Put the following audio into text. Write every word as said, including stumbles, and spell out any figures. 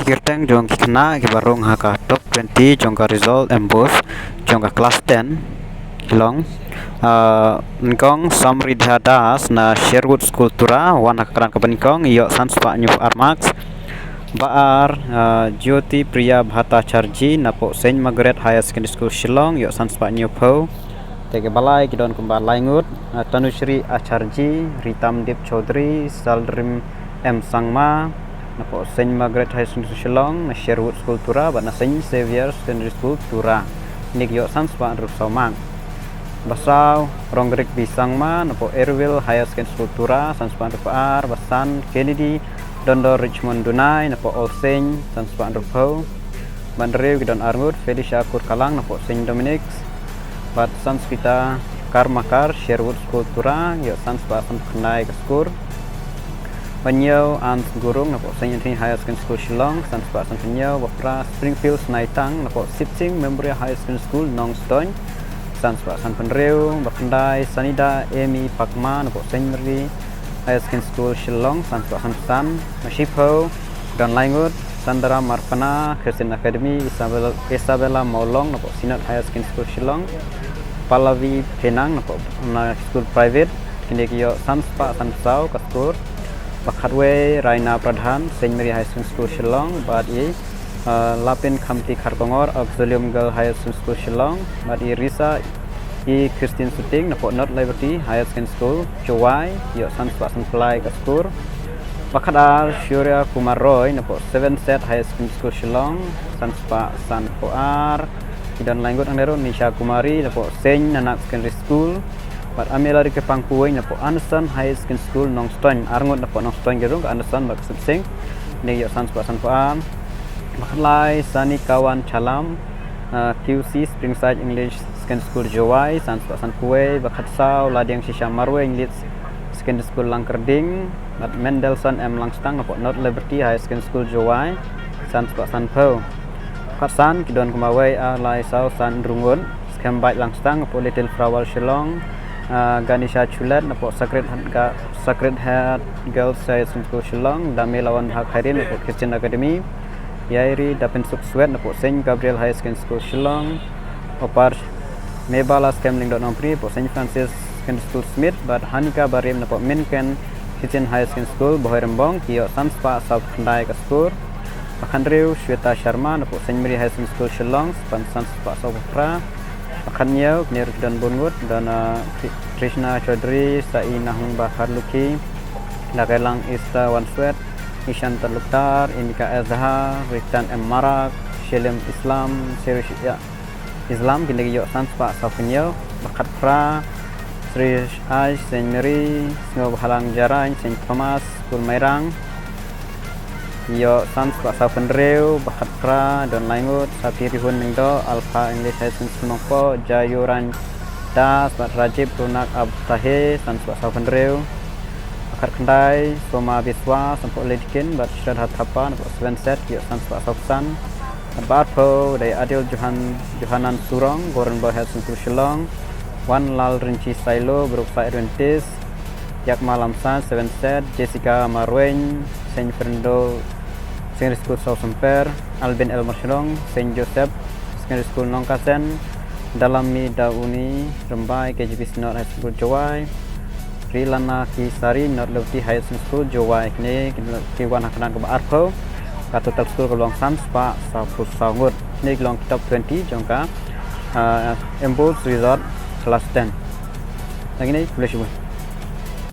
Kyrteng jong ki khynnah kiba rung ha ka top twenty jong ka result MBOSE jong ka class ten ki long, ah, Nyngkong Samridha Das na Sherwood School Tura, wan ha ka kyrdan kaba nyngkong, ïoh san spah hynñiew phew ar marks. Ba ar, ah, Jyoti Priya Bhattacharjee na poh Saint Margaret Higher Secondary School Shillong, ïoh san spah hynñiew phew. Te kiba lai ki don kumba lai ngut, ah, Tanushri Acharjee, Ritamdip Chaudhary, Salrim M Sangma na poh Saint Margaret Higher Secondary School Shillong, na Sherwood School Tura bad na Saint Xavier Secondary School Tura. Kine ki ïoh san spah hynriew phew saw mark. Ba saw, Rongrik B Sangma na poh Erville Higher Secondary School Tura, san spah hynriew phew ar. Ba san, Kennedy Dondor Richmond Dunai na poh All Saint, san spah hynriew phew. Ba hynriew ki don ar ngut, Felicia Kurkalang na poh Saint Dominic's bad Sanskita Karmakar, Sherwood School Tura, ïoh san spah san phew khyndai ka score. Ba hynñiew, Ans Gurung na poh Saint Anthony Higher Secondary School Shillong, san spah san phew hynñiew. Ba phra, Springfield Snaitang na poh Sipsing Memorial Higher Secondary School Nongstoiñ, san spah san phew hynriew. Ba khyndai, Sanida Amy Pakma na poh Saint Mary Higher Secondary School Shillong, san spah san phew san. Ba shiphew, don lai ngut, Sandra Marpana, Christian Academy, Isabel, Isabella Mawlong na poh Synod Higher Secondary School Shillong, Pallavi Phenang na poh, na school private, kine ki ïoh san spah san phew saw ka score. Ba khatwei, Raina Pradhan, Saint Mary Higher Secondary School Shillong, bad i, ah, Lapin Khamti Kharkongor, Auxilium Girl Higher Secondary School Shillong, bad i Risa i Christine Suting na poh North Liberty Higher Secondary School Jowai, ïoh san spah san phew lai ka score. Ba khatar, Surya Kumar Roy na poh Seven Set Higher Secondary School Shillong, san spah san phew ar. Ki don lai ngut hangne ruh, Nisha Kumari na poh Saint Nanak Secondary School bad Amela Rikepang Puweng na poh Anderson Higher Secondary School Nongstoiñ. Ar ngut na poh Nongstoiñ ki rung, ka Anderson bad ka Sipsing. Kine ki ïoh san spah san phew ar. Ba khatlai, Sani Kawan Chalam, ah, Q C Springside English Secondary School Jowai, san spah san phew wei. Ba khatsaw, Ladiang Shisha Marwei English Secondary School Langkyrding bad Mendelssohn M Langstang na poh North Liberty Higher Secondary School Jowai, san spah san phew. Khatsan, ki don kumba wei, ar, lai, saw, san, hynriew ngut, Skhem Bait Langstang na poh Little Flower Shillong, ah, Ganisha Chulet na poh Sacred Heart Ga-, Sacred Heart Girls Higher Secondary School Shillong, Dame Lawan Bha Khairin na poh Christian Academy, Yairi Dapinsuk Swet na poh Saint Gabriel Higher Secondary School Shillong, Opar Mebala Skhem Lyngdoh Nongpri na poh Saint Francis Secondary School Smit, bad Hanika Barim na poh Minken Christian Higher Secondary School Bhoirymbong, ki ïoh san spah saw phew khyndai ka score. Ba khathynriew, Shweta Sharma na poh Saint Mary Higher Secondary School Shillong, spah san spah saw phew phra. Ba khathynñiew, kine ruh ki don bun ngut, don, ah, Kri-, Krishna Chaudhary, Sainahung Bakharlukhi, Dakailang Esther Wanswet, Ishan Talukdar, Inika Azhar, Ritan M Marak, Shelim Islam, Sirish Islam, kine ki ïoh san spah saw phew hynñiew. Ba khatphra, Sri Ash Saint Mary, Sngewbhalang Jarain, Saint Thomas School Mairang, ïoh san spah saw phew hynriew. Ba khatphra, don lai ngut, Sapirihun Lyngdoh, Alpha English Higher Secondary School Nongpoh, Jayuran Das bad Rajiv Ronak Abtahe, san spah saw phew hynriew. Ba khatkhyndai, Soma Biswas na poh Ladikin bad Shraddha Thapa na poh Seven Set, ïoh san spah saw phew san. Bad ba arphew, dei Adil Johan, Johanan Surong, Gorenboy Higher Secondary School Shillong, Wanlal Rinchi Sailo, Brookside Adventist, Yakma Lamsan, Seven Set, Jessica Marwein, Saint Fernando Secondary School South Semper, Albin L Marshallong, Saint Joseph Secondary School Nongkasen, Dalami Dauni Rymbai, K J P C North Higher Secondary School Jowai, Rilana Ki Sari, North Liberty Higher Secondary School Jowai. Kine ki wan ha ka kyrdan kaba arphew, ka total score ka long san spah saw phew saw ngut. Kine ki long ki top twenty jong ka, ah, MBOSE result class ten. Tang kine, khublei shibun.